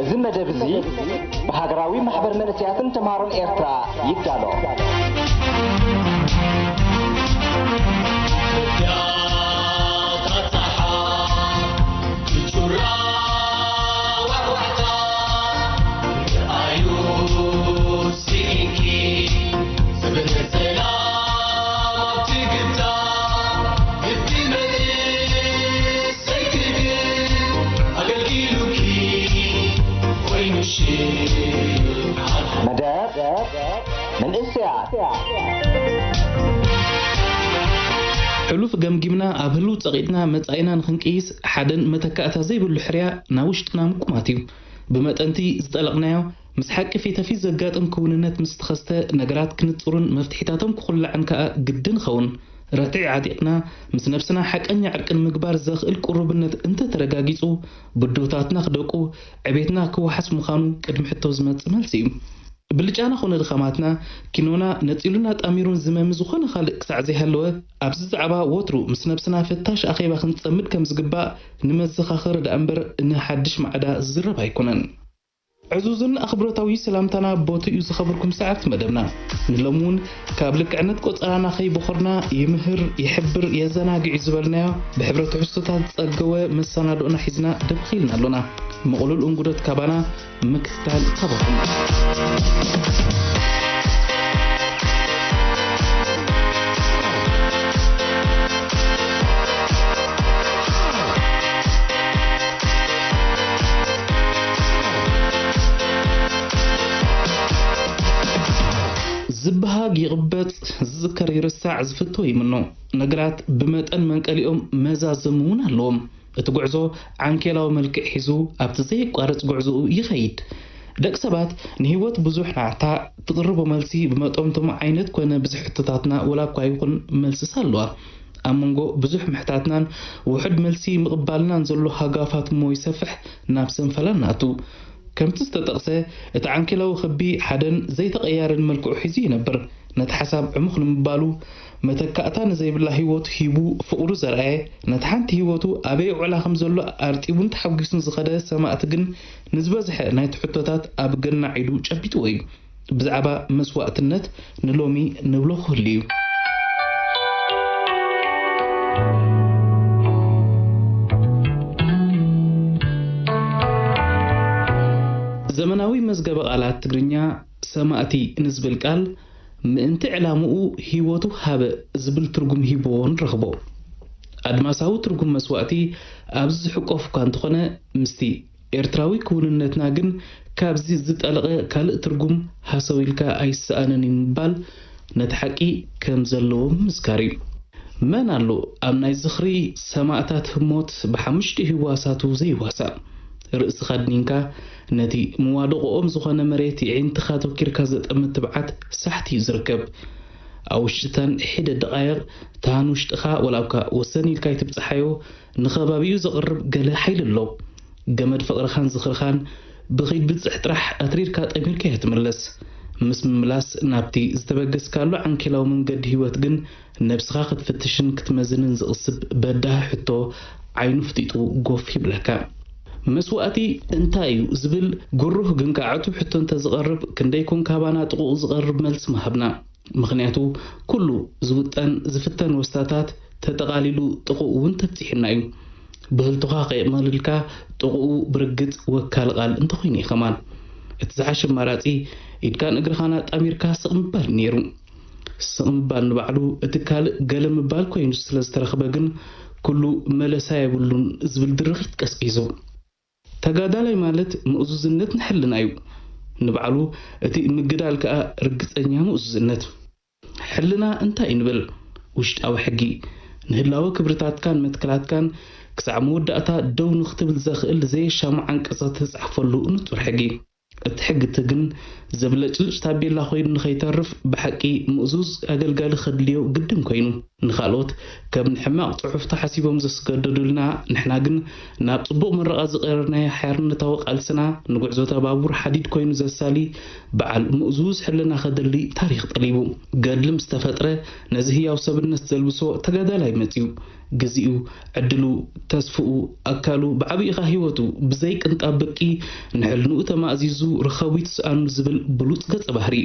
እዚ መደብ እዚ ብሃገራዊ ማሕበር መንእሰያትን ተምሃሮን ኤርትራ ይዳሎ። መደብ መንእሰያት። ሕሉፍ ገምጊምና ኣብ ህሉው ጸቒጥና መጻኢና ንኽንቅይስ ሓደን መተካእታ ዘይብሉ ሕርያ ናብ ውሽጥና ምቁማት እዩ። ብመጠንቲ ዝጠለቕናዮ ምስ ሓቂ ፊተፊት ዘጋጥም ክውንነት ምስ ተኸስተ ነገራት ክንጽሩን መፍትሒታቶም ክኹላዕን ከኣ ግድን ኸውን። ረትዒ ዓጢቕና ምስ ነብስና ሓቀኛ ዕርቂ ንምግባር ዘኽእል ቅሩብነት እንተተረጋጊጹ ብድሆታትና ክደቁ ዕቤትና ክወሓስ ምዃኑ ቅድሚ ሕቶ ዝመጽእ መልሲ እዩ። ብልጫና ኾነ ድኻማትና ኪኖና ነጺሉን ኣጣሚሩን ዝመሚ ዝኾነ ካልእ ክሳዕ ዘይሃለወ ኣብዚ ዛዕባ ወትሩ ምስ ነብስና ፈታሽ ኣኼባ ክንጸምድ ከም ዝግባእ ንመዘኻኸሪ ደኣ እምበር ንሓድሽ ማዕዳ ዝዝረብ ኣይኮነን። ዕዙዝን ኣኽብሮታዊ ሰላምታና ቦትኡ ዝኸብርኩም ሰዓብቲ መደብና፣ ንሎሚ እውን ካብ ልክዕነት ቆጸራና ከይበኾርና ይምህር፣ ይሕብር፣ የዘናግዕ እዩ ዝበልናዮ ብሕብረ ትሕዝቶታት ዝጸገወ መሰናድኦና ሒዝና ደብኺልና ኣሎና። ምቕሉል እንጉዶት ካባና ምክትታል ካባኹም። ዝበሃግ ይቕበጽ፣ ዝዝከር ይርሳዕ፣ ዝፍቶ ይምኖ። ነገራት ብመጠን መንቀሊኦም መዛዘሚ እውን ኣለዎም። እቲ ጉዕዞ ዓንኬላዊ መልክዕ ሒዙ ኣብቲ ዘየቋርጽ ጉዕዞኡ ይኸይድ። ደቂ ሰባት ንህይወት ብዙሕ ናዕታ ትቕርቦ መልሲ ብመጠንቶም ዓይነት ኮነ ብዝሒ ሕቶታትና ወላ እኳ ይኹን መልስስ ኣለዋ። ኣብ መንጎ ብዙሕ ምሕታትናን ውሑድ መልሲ ምቕባልናን ዘሎ ሃጋፋት እሞ ይሰፍሕ ናብ ሰንፈላል ንኣቱ። ከምቲ ዝተጠቕሰ እቲ ዓንኬላዊ ክቢ ሓደን ዘይተቐያርን መልክዑ ሒዙ ይነብር። ነቲ ሓሳብ ዕሙኽ ንምባሉ መተካእታ ንዘይብላ ህይወቱ ሂቡ ፍቕሩ ዘርኣየ፣ ነታ ሓንቲ ህይወቱ ኣበይ ይውዕላ ከም ዘሎ ኣርጢቡን ተሓጒሱን ዝኸደ ሰማእቲ ግን ንዝበዝሐ ናይቲ ሕቶታት ኣብ ገናዕ ኢዱ ጨቢጥዎ እዩ። ብዛዕባ መስዋእትነት ንሎሚ ንብሎ ክህሉ እዩ። ዘመናዊ መዝገበ ቃላት ትግርኛ ሰማእቲ ንዝብል ቃል ምእንቲ ዕላምኡ ህይወቱ ሃበ ዝብል ትርጉም ሂብዎ ንረኽቦ። ኣድማሳዊ ትርጉም መስዋእቲ ኣብዚ ዝሕቆፍ እኳ እንተኾነ፣ ምስቲ ኤርትራዊ ክውንነትና ግን ካብዚ ዝጠለቐ ካልእ ትርጉም ሃሰው ኢልካ ኣይሰኣንን እዩ ምባል ነቲ ሓቂ ከም ዘለዎ ምምስካር እዩ። መን ኣሎ ኣብ ናይ ዝኽሪ ሰማእታት ህሞት ብሓሙሽተ ህዋሳቱ ዘይዋሳእ? ርእስኻ ኣድኒንካ ነቲ መዋድቖኦም ዝኾነ መሬት የዒንትኻ ተኪርካ ዘጠምት ትብዓት ሳሕቲ እዩ ዝርከብ። ኣብ ውሽጥተን ሒደ ደቓይቕ፣ ታን ውሽጥኻ ወላ እኳ ወሰን ኢልካ ኣይትብጽሓዮ፣ ንኸባቢኡ ዘቕርብ ገለ ሓይሊ ኣሎ። ገመድ ፍቕርኻን ዝኽርኻን ብኺድ ብጽሕ ጥራሕ ኣትሪርካ ጠሚርካዮ ትምለስ። ምስ ምምላስ ናብቲ ዝተበገስካሉ ዓንኬላዊ መንገዲ ህይወት ግን ነብስኻ ክትፍትሽን ክትመዝንን ዝቕስብ በዳሂ ሕቶ ዓይኑ ፍጢጡ ጎፍ ይብለካ። መስዋእቲ እንታይ እዩ ዝብል ግሩህ ግን ከኣ ዕቱብ ሕቶ እንተዝቐርብ ክንደይ ኮን ካባና ጥቑቕ ዝቐርብ መልሲ ምሃብና። ምኽንያቱ ኩሉ ዝውጠን ዝፍተን ወስታታት ተጠቓሊሉ ጥቑኡ እውን ተብጺሑና እዩ። ብህልቱኻ ከየቕመልልካ ጥቑኡ ብርግጽ ወካሊ ቃል እንተኾይኑ እዩ ከማን። እቲ ዝሓሸ ኣማራጺ ኢድካን እግርኻን ኣጣሚርካ ስቕ ምባል ነይሩ። ስቕ ምባል ንባዕሉ እቲ ካልእ ገለ ምባል ኮይኑ ስለ ዝተረኽበ ግን ኩሉ መለሳ የብሉን ዝብል ድርኺት ቀስቂሱ። ተጋዳላይ ማለት ምእዙዝነት ንሕልና እዩ። ንባዕሉ እቲ ምግዳል ከኣ ርግጸኛ ምእዙዝነት። ሕልና እንታይ እዩ ንብል? ውሽጣዊ ሕጊ። ንህላወ ክብርታትካን መትከላትካን ክሳዕ መወዳእታ ደው ንኽትብል ዘኽእል ዘየሻሙ ዓንቀጻት ዝተጻሕፈሉ ንጹር ሕጊ። እቲ ሕግቲ ግን ዘብለጭልጭ ታቤላ ኮይኑ ንኸይተርፍ ብሓቂ ምእዙዝ ኣገልጋሊ ከድልዮ ግድን ኮይኑ። ንኻልኦት ከም ንሕማቕ ጽሑፍ ተሓሲቦም ዘስገደዱልና፣ ንሕና ግን ናብ ጽቡቕ ምረቓ ዝቐየርናዮ ሓርነታዊ ቃልስና ንጉዕዞ ተባቡር ሓዲድ ኮይኑ ዘሳሊ በዓል ምእዙዝ ሕልና ከደሊ ታሪኽ ጠሊቡ። ገድሊ ምስ ተፈጥረ ነዚ ህያው ሰብነት ዘልብሶ ተጋዳላይ መጺኡ። ግዜኡ፣ ዕድሉ፣ ተስፍኡ፣ ኣካሉ፣ ብዓቢኡ ኸኣ ህይወቱ ብዘይ ቅንጣብ ብርቂ ንሕልንኡ ተማእዚዙ ርኸቡ ይትስኣኑ ዝብል ብሉጽ ገጸ ባህሪ።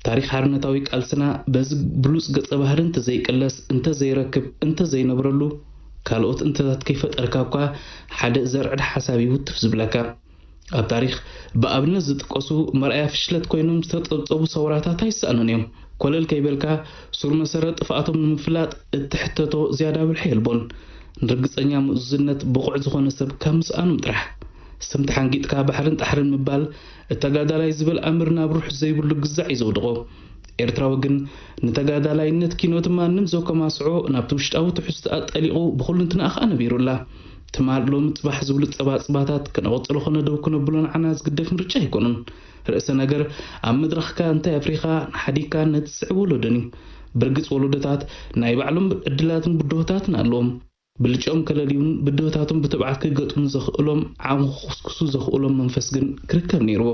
ታሪኽ ሓርነታዊ ቃልስና በዚ ብሉጽ ገጸ ባህሪ እንተዘይቅለስ፣ እንተዘይረክብ፣ እንተዘይነብረሉ፣ ካልኦት እንተታት ከይፈጠርካ እኳ ሓደ ዘርዕድ ሓሳብ እዩ ውትፍ ዝብለካ። ኣብ ታሪኽ ብኣብነት ዝጥቀሱ መርኣያ ፍሽለት ኮይኖም ዝተጸብጸቡ ሰውራታት ኣይሰኣኑን እዮም። ኮለል ከይበልካ ሱር መሰረት ጥፍኣቶም ንምፍላጥ እትሕተቶ ዝያዳ ብልሒ የልቦን። ንርግጸኛ ምእዙዝነት ብቑዕ ዝኾነ ሰብ ካብ ምስኣኖም ጥራሕ። ስም ተሓንጊጥካ ባሕርን ጣሕርን ምባል እተጋዳላይ ዝበል ኣምር ናብ ሩሕ ዘይብሉ ግዛዕ እዩ ዘውድቖ። ኤርትራዊ ግን ንተጋዳላይነት ኪኖት ማንም ዘኮማስዖ ናብቲ ውሽጣዊ ትሕዝትኣ ጠሊቑ ብኹልንትናኣ ከኣ ነቢሩላ። ትማል ሎሚ ጽባሕ ዝብሉ ጸባጽባታት ክነቐጽሎ ኾነ ደው ክነብሎ ንዓና ዝግደፍ ምርጫ ኣይኮኑን። ርእሰ ነገር ኣብ መድረኽካ እንታይ ኣፍሪኻ ንሓዲግካ ነቲ ዝስዕብ ወለዶን እዩ። ብርግጽ ወለዶታት ናይ ባዕሎም ዕድላትን ብድሆታትን ኣለዎም። ብልጭኦም ከለልዩን ብድሆታቶም ብትብዓት ክገጥሙ ዘኽእሎም ዓቕሚ ክኹስኩሱ ዘኽእሎም መንፈስ ግን ክርከብ ነይርዎ።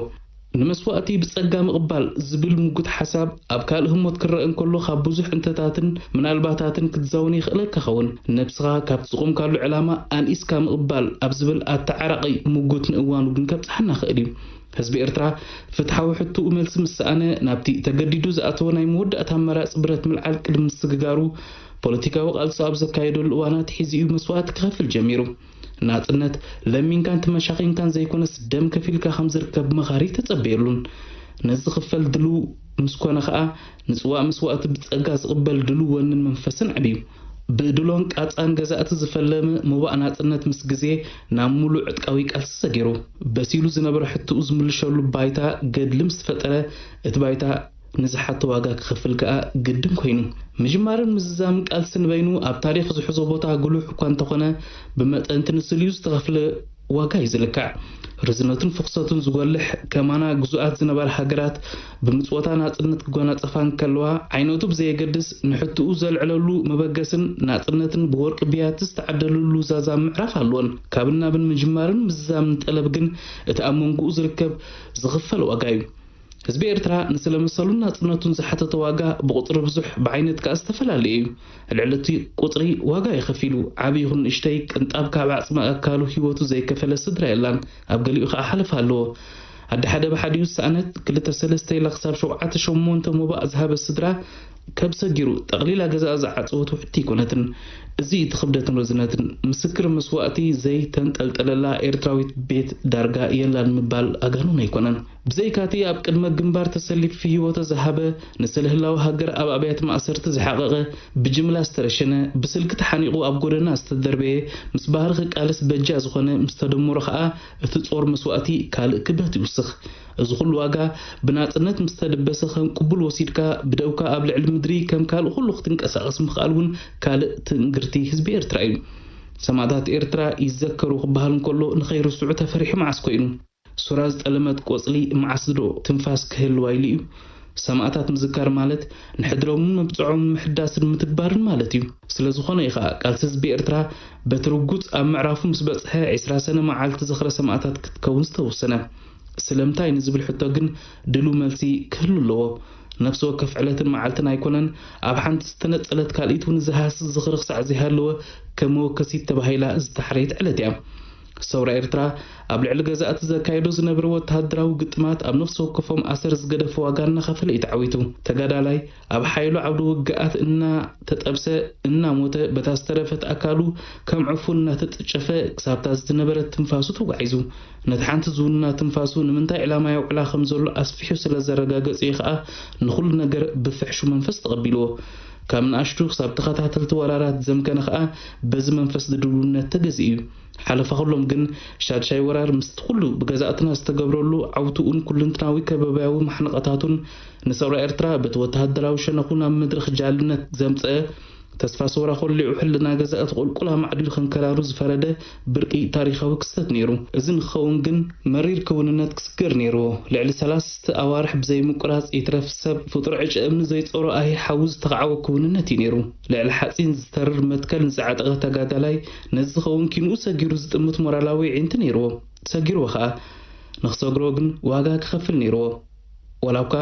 ንመስዋእቲ ብጸጋ ምቕባል ዝብል ምጉት ሓሳብ ኣብ ካልእ ህሞት ክረአ እንከሎ ካብ ብዙሕ እንተታትን ምናልባታትን ክትዛውን ይኽእለካ ኸውን። ነብስኻ ካብቲ ዝቖምካሉ ዕላማ ኣንኢስካ ምቕባል ኣብ ዝብል ኣተዓራቒ ምጉት ንእዋኑ ግን ከብጽሓና ይኽእል እዩ። ህዝቢ ኤርትራ ፍትሓዊ ሕቶኡ መልሲ ምስ ሰኣነ ናብቲ ተገዲዱ ዝኣተወ ናይ መወዳእታ ኣማራጺ ብረት ምልዓል ቅድሚ ምስግጋሩ ፖለቲካዊ ቃልሱ ኣብ ዘካየደሉ እዋናት ሒዙ እዩ መስዋእቲ ክኸፍል ጀሚሩ። ናጽነት ለሚንካን ተመሻኺንካን ዘይኮነስ ደም ከፊልካ ከም ዝርከብ መኻሪ ተጸበየሉን። ነዚ ክፈል ድልው ምስ ኮነ ኸኣ ንጽዋእ መስዋእቲ ብጸጋ ዝቕበል ድልው ወንን መንፈስን ዓብዩ። ብእድሎን ቃጻን ገዛእቲ ዝፈለመ ሞባእ ናጽነት ምስ ግዜ ናብ ምሉእ ዕጥቃዊ ቃልሲ ሰጊሩ። በሲሉ ዝነበረ ሕቶኡ ዝምልሸሉ ባይታ ገድሊ ምስ ፈጠረ እቲ ባይታ ንዝሓቶ ዋጋ ክኸፍል ከኣ ግድን ኮይኑ። ምጅማርን ምዝዛምን ቃልሲ ንበይኑ ኣብ ታሪኽ ዝሕዞ ቦታ ጉሉሕ እኳ እንተኾነ ብመጠን እቲ ንስልዩ ዝተኸፍለ ዋጋ እዩ ዝልካዕ። ርዝነቱን ፍኽሰቱን ዝጎልሕ ከማና ግዙኣት ዝነበራ ሃገራት ብምጽወታ ናጽነት ክጎናጸፋ እንከለዋ ዓይነቱ ብዘየገድስ ንሕትኡ ዘልዕለሉ መበገስን ናጽነትን ብወርቂ ብያቲ ዝተዓደለሉ ዛዛ ምዕራፍ ኣለዎን። ካብን ናብን ምጅማርን ምዝዛምን ጠለብ ግን እቲ ኣብ መንጎኡ ዝርከብ ዝኽፈል ዋጋ እዩ። ህዝቢ ኤርትራ ንስለ መሰሉን ናጽነቱን ዝሓተተ ዋጋ ብቑጽሪ ብዙሕ ብዓይነት ከኣ ዝተፈላለየ እዩ። ልዕሊ እቲ ቁጽሪ ዋጋ እዩ ከፊሉ። ዓቢ ይኹን ንእሽተይ ቅንጣብ ካብ ዓጽሚ ኣካሉ ህይወቱ ዘይከፈለ ስድራ የላን። ኣብ ገሊኡ ከኣ ሓለፋ ኣለዎ። ኣደ ሓደ ብሓዲኡ ዝሰኣነት ክልተ ሰለስተ ኢላ ክሳብ ሸውዓተ ሸሞንተ ሞባእ ዝሃበ ስድራ ከብ ሰጊሩ ጠቕሊላ ገዛኣ ዝዓጸወት ውሕድቲ ኣይኮነትን። እዚ እቲ ክብደትን ርዝነትን ምስክር መስዋእቲ ዘይተንጠልጠለላ ኤርትራዊት ቤት ዳርጋ የላን ምባል ኣጋኑን ኣይኮነን። ብዘይካቲ ኣብ ቅድመ ግንባር ተሰሊፉ ህይወቶ ዝሃበ፣ ንስለ ህላወ ሃገር ኣብ ኣብያተ ማእሰርቲ ዝሓቐቐ፣ ብጅምላ ዝተረሸነ፣ ብስልኪ ተሓኒቑ ኣብ ጎደና ዝተደርበየ፣ ምስ ባህሪ ክቃለስ በጃ ዝኾነ ምስ ተደመሮ ኸኣ እቲ ጾር መስዋእቲ ካልእ ክብደት ይውስኽ። እዚ ኩሉ ዋጋ ብናጽነት ምስ ተደበሰ ከም ቅቡል ወሲድካ ብደውካ ኣብ ልዕሊ ምድሪ ከም ካልእ ኩሉ ክትንቀሳቐስ ምኽኣል እውን ካልእ ትንግርቲ ህዝቢ ኤርትራ እዩ። ሰማእታት ኤርትራ ይዘከሩ ክበሃል እንከሎ ንኸይርስዑ ተፈሪሑ መዓስ ኮይኑ? ሱራ ዝጠለመት ቆጽሊ መዓስ ዶ ትንፋስ ክህልዋ ኢሉ እዩ? ሰማእታት ምዝካር ማለት ንሕድሮምን መብጽዖምን ምሕዳስን ምትግባርን ማለት እዩ። ስለ ዝኾነ እዩ ኸኣ ቃልሲ ህዝቢ ኤርትራ በቲ ርጉጽ ኣብ ምዕራፉ ምስ በጽሐ ዕስራ ሰነ መዓልቲ ዝኽረ ሰማእታት ክትከውን ዝተወሰነ። ስለምንታይ ንዝብል ሕቶ ግን ድሉው መልሲ ክህሉ ኣለዎ። ነፍሲ ወከፍ ዕለትን መዓልትን ኣይኮነን፣ ኣብ ሓንቲ ዝተነጸለት ካልኢት እውን ዝሃስስ ዝኽሪ ክሳዕ ዘይሃለወ ከም መወከሲት ተባሂላ ዝተሓረየት ዕለት እያ። ሰውራ ኤርትራ ኣብ ልዕሊ ገዛእቲ ዘካየዶ ዝነበረ ወተሃደራዊ ግጥማት ኣብ ነፍሲ ወከፎም ኣሰር ዝገደፈ ዋጋ እናኸፈለ እዩ ተዓዊቱ። ተጋዳላይ ኣብ ሓይሉ ዓውደ ውግኣት እናተጠብሰ እናሞተ በታ ዝተረፈት ኣካሉ ከም ዕፉን እናተጨጨፈ ክሳብታ ዝነበረት ትንፋሱ ተጓዒዙ። ነቲ ሓንቲ ዝውንና ትንፋሱ ንምንታይ ዕላማ የውዕላ ከም ዘሎ ኣስፊሑ ስለ ዘረጋገጸ እዩ ኸኣ ንኹሉ ነገር ብፍሕሹ መንፈስ ተቐቢልዎ። ካብ ንኣሽቱ ክሳብ ተኸታተልቲ ወራራት ዘምከነ ኸኣ በዚ መንፈስ ድልውነት ተገዚኡ እዩ። ሓለፋ ኩሎም ግን ሻድሻይ ወራር ምስቲ ኩሉ ብገዛእትና ዝተገብረሉ ዓውትኡን ኩልንትናዊ ከበባያዊ ማሕነቐታቱን ንሰውራ ኤርትራ በቲ ወተሃደራዊ ሸነኹ ናብ መድረኽ ጃልነት ዘምጸአ ተስፋ ሰውራ ኮሊዑ ሕልና ገዛእቲ ቁልቁል ኣማዕዲሉ ከንከራሩ ዝፈረደ ብርቂ ታሪኻዊ ክስተት ነይሩ። እዚ ንክኸውን ግን መሪር ክውንነት ክስገር ነይርዎ። ልዕሊ ሰላስተ ኣዋርሕ ብዘይምቁራጽ ይትረፍ ሰብ ፍጡር ዕጨ እምኒ ዘይጾሮ ኣሂር ሓዊ ዝተኻዕወ ክውንነት እዩ ነይሩ። ልዕሊ ሓጺን ዝተርር መትከል ንዝዓጠቐ ተጋዳላይ ነዚ ዝኸውን ኪንኡ ሰጊሩ ዝጥምት ሞራላዊ ይዒንቲ ነይርዎ። ሰጊርዎ ኸኣ። ንክሰግሮ ግን ዋጋ ክኸፍል ነይርዎ። ዋላ እኳ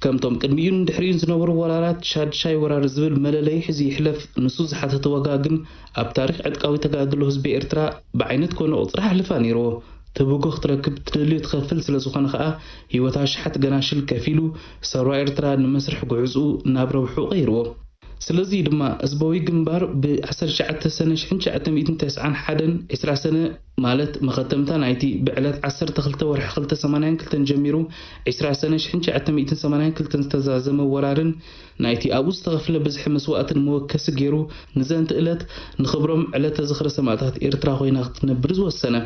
ከምቶም ቅድሚኡን ድሕሪኡን ዝነበሩ ወራራት ሻድሻይ ወራር ዝብል መለለይ ሒዙ ይሕለፍ፣ ንሱ ዝሓተተ ዋጋ ግን ኣብ ታሪኽ ዕጥቃዊ ተጋድሎ ህዝቢ ኤርትራ ብዓይነት ኮነ ቁጽሪ ሓሕልፋ ነይርዎ። ትብጎ ክትረክብ ትደልዮ ትኸፍል ስለ ዝኾነ ኸኣ ህይወት ኣሽሓት ገናሽል ከፊሉ ሰሩዋ ኤርትራ ንመስርሕ ጉዕዝኡ ናብ ረብሑ ቀይርዎ። ስለዚ ድማ ህዝባዊ ግንባር ብ19 ሰነ 1991 20 ሰነ ማለት መኸተምታ ናይቲ ብዕለት 12 ወርሒ 282 ጀሚሩ 20 ሰነ 1982 ዝተዛዘመ ወራርን ናይቲ ኣብኡ ዝተኸፍለ ብዝሒ መስዋእትን መወከሲ ገይሩ ንዘንቲ ዕለት ንኽብሮም ዕለተ ዝኽሪ ሰማእታት ኤርትራ ኮይና ክትነብር ዝወሰነ።